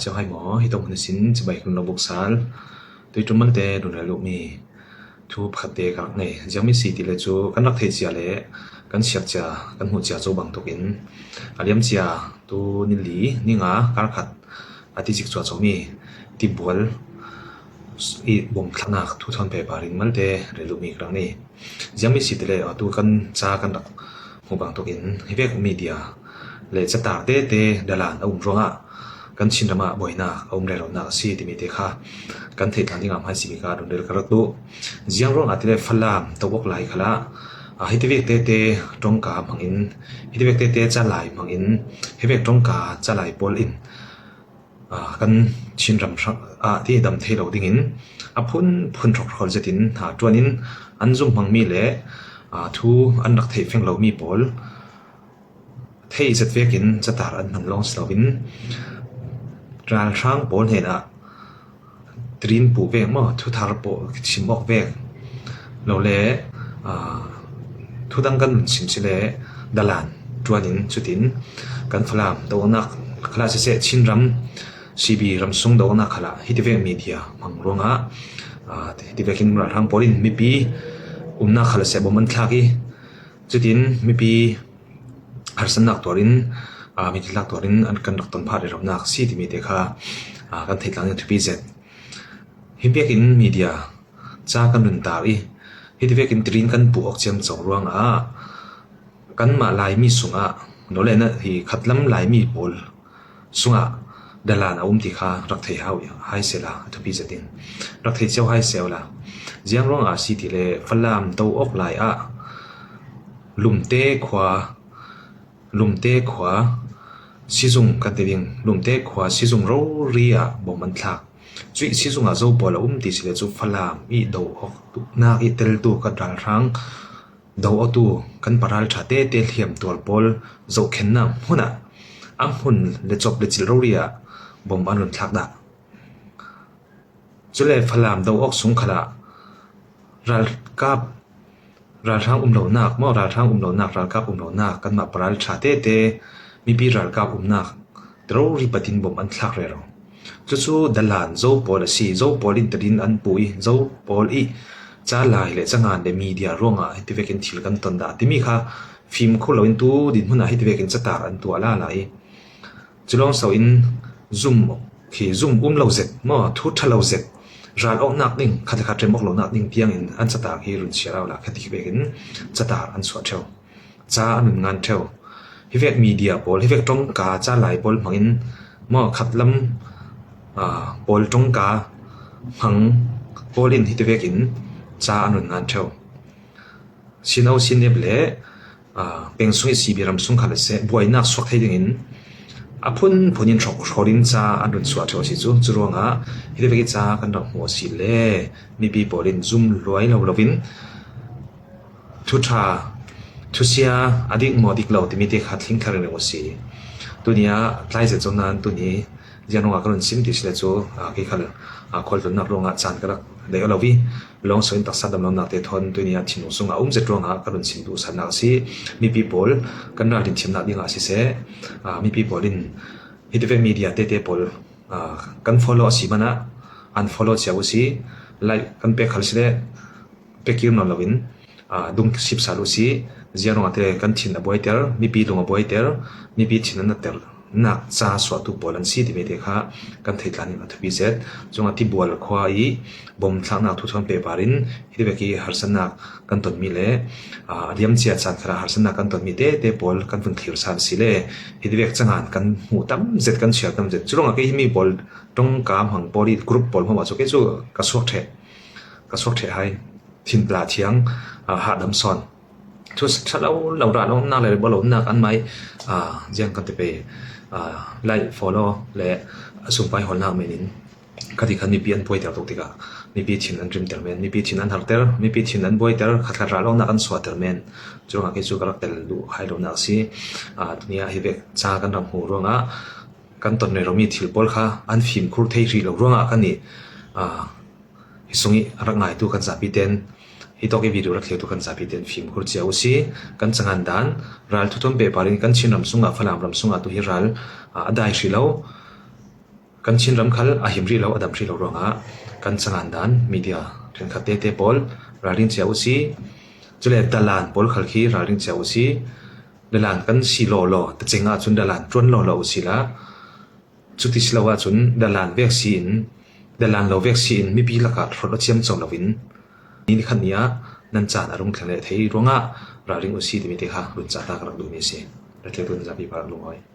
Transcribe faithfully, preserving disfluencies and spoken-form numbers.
Ciau hai maw, hi tawng hun sin chibai hun lo buk sal. Tui tum malte run rel mi thu pakhat te ka rak nei. Ziang mi si ti le cu kan rak thei cia le kan siar cia, kan hmuh cia co bang tukin a liam cia tu ni li, ni nga, kar khat a ti zik cuah co mi tibual i bawm thlaknak thu thawn pehpar in malte rel mi ka rak nei. Ziang mi si ti le, atu kan ca kan rak hmuh bang tukin hi vek media le catar tete dalan a um ruangah kan Chinram ah buainak a um reronak a si timi te kha kan theih tlang dingah hmaisimi ka run rel ka rak duh. Ziang ruangah ti le Falam to awk lai khalah, ah, hiti vek tete ṭongka hmangin, hiti vek tete ca lai hmangin, hi vek ṭongka ca lai pawl in, ah, kan Chinram hrang ah ti dam thei lo dingin a phun phun hrawkhrawl zetin ha ṭuanin an zum hmangmi le, ah, thu an rak theih feng lomi pawl theih zet vekin catar an hman lawng si loin ralhrang pawl hnenah tirin puh vek maw, thuthar pawl chim awk vek lo le, ah, thudang kan run sim si le dalan ṭuanin cutin kan Falam do awknak khalah siseh, Chinram C B ramsung do awknak khalah hiti vek media hmang ruangah, ah, hiti vekin ralhrang pawl in mipi umnak khalah siseh bawm an thlak i, cutin mipi harsannak tuarin, ah, mipi thlak tuarin an kan rak ton phah reronak si timi te kha, ah, kan theih tlang ding thupi zet. Hi vekin media ca kan run tar i, hiti vekin tirin kan puh awk ciamco ruangah kanmah Laimi sungah, no le na hi khatlam Laimi pawl sungah dalan a um ti kha rak thei hau hai sehla a thupi zetin rak thei cio hai sehla. Ziang ruangah si ti le Falam do awk lai ah Lumte khua, Lumte khua sizung kan ti ding, Lumte khua sizung rori ah bawm an thlak. Cuih sizung ah zo pawl a um ti si le cu Falam i do awk nak i teltu kan ralhrang do awtu kan paralṭha tete hliam tuar pawl zohkhennak hmunah a hmun le cawp le cilh rori ah bawm an run thlak dah. Cule Falam do awk sung khalah ralkap, ralhrang um lonak maw, ralhrang um lonak, ralkap um lonak kanmah paralṭha tete mipi ralkap umnak rori patin bawm an thlak rero. Cucu dalan zo pawl a si, zo pawl in tadin an pu i, zo pawl i ca lai le ca ngan le media ruangah hiti vekin thil kan ton dah timi kha fimkhur loin tu dinhmun ah hiti vekin catar an tuah lala i, cu lawng so in zum khi zum um lo zet maw, thu ṭha lo zet, ral awknak ding, khat le khat rem awk lonak ding tiangin an catar hi run siar au la, khati vekin catar an suah ṭheu. Ca an run ngan ṭheu. Hi vek media pawl, hi vek ṭongka ca lai pawl hmangin maw, khatlam, ah, pawl ṭongka hmang pawl in hiti vekin ca an run ngan ṭheu. Sino sinep le, ah, peng sung i C B ramsung kha le seh buainak suak thei dingin a phun phun in hrawk hrawlin ca an run suah ṭheu a si cu. Cu ruangah hiti vek i ca kan rak hmuh a si le mipi pawl in zum luai lo loin thuṭha, thusia a dik maw dik lo timi te kha thlingthlar reng a si. Tuni ah tlai zet zong nan tuni ziang ruangah ka run sim ti si le cu, ah, kei khal, ah, khualtlunnak ruangah caan ka rak daih aw lo i, lawng so in taksa damlonak te thawn tuni ah thinlung sungah a um zet ruangah ka run sim duhsannak a si. Mipi pawl kan ral din thiamnak dingah siseh, ah, mipi pawl in hiti vek media tete pawl, ah, kan follow a si hmanah unfollow cia u si, like kan pek khal si le pek kir nawn loin, ah, dung sip sal u si, ziang ruangah te kan thin a buaiter, mipi lung a buaiter, mipi thin an a ter nak ca suahtu pawl an si timi te kha kan theih tlang in a thupi zet. Cungah tibual khua i bawm thlaknak thu thawn pehpar in hiti vek i harsatnak kan tonmi le, ah, a liam cia caan khalah harsatnak kan tonmi tete pawl kan vun thlir san si le hiti vek cangan kan hmuh tam zet, kan siar tam zet. Cu ruangah kei himi pawl ṭongka hmang pawl i group pawl hmang ah cu kei cu ka suak ṭheh, ka suak ṭheh hai. Thinpla thiang, ah, hahdam sawn. Thu ṭha lo lo rah lonak le bawh lonak an mai, ah, ziang kan ti pei, ah, like, follow le a sumpai hawlnak men in ka ti khan mipi an buaiter tuk tikah mipi thin an rimter men, mipi thin an harter, mipi thin an buaiter, khatkhat rah lonak an suahter men. Cu ruangah kei cu ka rak tel duh hai lonak a si. Ah, tuni ah hi vek ca kan rak hmuh ruangah kan ton rero mi thil pawl kha an fimkhur thei hrih lo ruangah kan i, ah, hi sung i a rak ngaitu kan zapi ten, hi tawk i video rak thlirtu kan zapi ten fimkhur cia u si. Kan cangan dan, ral thu thawn pehpar in kan Chin ram sungah, Falam ram sungah tu hi ral, ah, a dai hrih lo. Kan Chin ram khal a him rih lo, a dam rih lo ruangah kan chang'an dan media ṭhenkhat tete pawl ralring cia uhsi, cule dalan pawl khal khi ralring cia uhsi, dalan kan si lawlaw taceng ahcun dalan ṭuan lawlaw uhsila, cuti si lo ahcun dalan vek si in, dalan lo vek si in mipi lakah hrot a ciamco loin ni nikhat ni ah nan caan a rung thleng leh thei ruangah ralring uhsi timi te kha run cahtak rak duhmi a si. Rak tleu tu nan zapi pa rak lunghawi.